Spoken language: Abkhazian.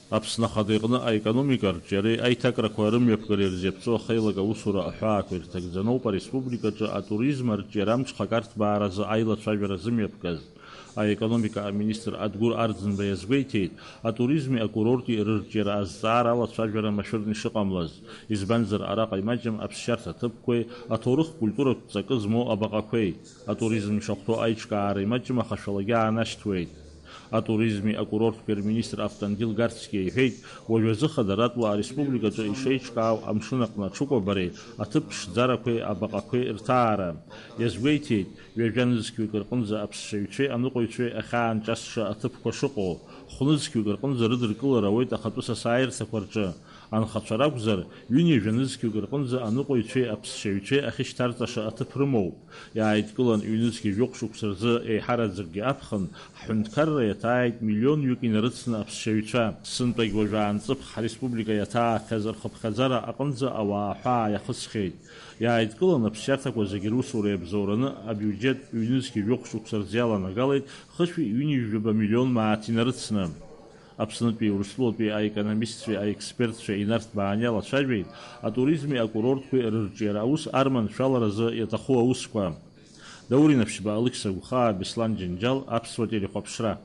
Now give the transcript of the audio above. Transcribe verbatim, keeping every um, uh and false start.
Аԥсны Ахада иҟны аекономика арҿиареи аиҭакрақәа рымҩаԥгареи рзы иаԥҵоу ахеилак аусура аҳәаақәа ирҭагӡаноуп ареспубликаҿы атуризм арҿиара амҽхак арҭбааразы аилацәажәара зымҩаԥгаз. Аекономика аминистр Адгәыр Арӡынба иазгәеиҭеит, атуризми акурорти рырҿиара азҵаара алацәажәара машәырны ишыҟамлаз, избанзар араҟа имаҷым аԥсшьарҭа ҭыԥқәеи аҭоурых-культуратә ҵакы змоу абаҟақәеи. Атуризм ишахәҭоу аиҿкаара имаҷым, аха шәалагьы аанашьҭуеит. Атуризми акурортқәеи рминистр Автандил Гарцкиа иҳәеит, уажәазы хадаратәла ареспубликаҿы ишеиҿкаау амшын аҟны аҽыкәабареи аҭыԥ ԥшӡарақәеи абаҟақәеи рҭаара. Иазгәеиҭеит, ҩажәа нызқьҩык рҟынӡа аԥсшьаҩцәеи аныҟәаҩцәеи ахьаанҿасша аҭыԥқәа шыҟоу, хә-нызқьҩык рҟынӡа рыдыркылара ауеит ахатәы сасааирҭақәа рҿы. Анхацәа ракәзар, ҩынҩажәа нызқьҩык рҟынӡа аныҟәаҩцәеи аԥсшьаҩцәеи ахьышьҭарҵаша аҭыԥ рымоуп. Иааидкылан ҩнызқьи жәохә шықәса рзы еиҳараӡакгьы аԥхын, ҳҳәынҭқарра иаҭааит миллионҩык инарыцны аԥсшьаҩцәа. Сынтәагь уажәаанҵыԥх ҳреспублика иаҭаахьаз рхыԥхьаӡара аҟынӡа ауаа аҳәаа иахысхьеит. Иааидкылан аԥсшьарҭақәа зегьы русура иабзоураны абиуџьет ҩнызқьи жәохә шықәса рзы иаланагалеит хышәи ҩынҩажәаба миллион мааҭ инарыцны. Аԥснытәи Урыстәылатәи аекономистцәеи аекспертцәеи инарҭбааны иалацәажәеит атуризми акурортқәеи рырҿиара аус арманшәаларазы иаҭаху аусқәа. Даур Инаԥшьба, Алықьса Гәхаа, Беслан Џьынџьал, Аԥсуа телехәаԥшра.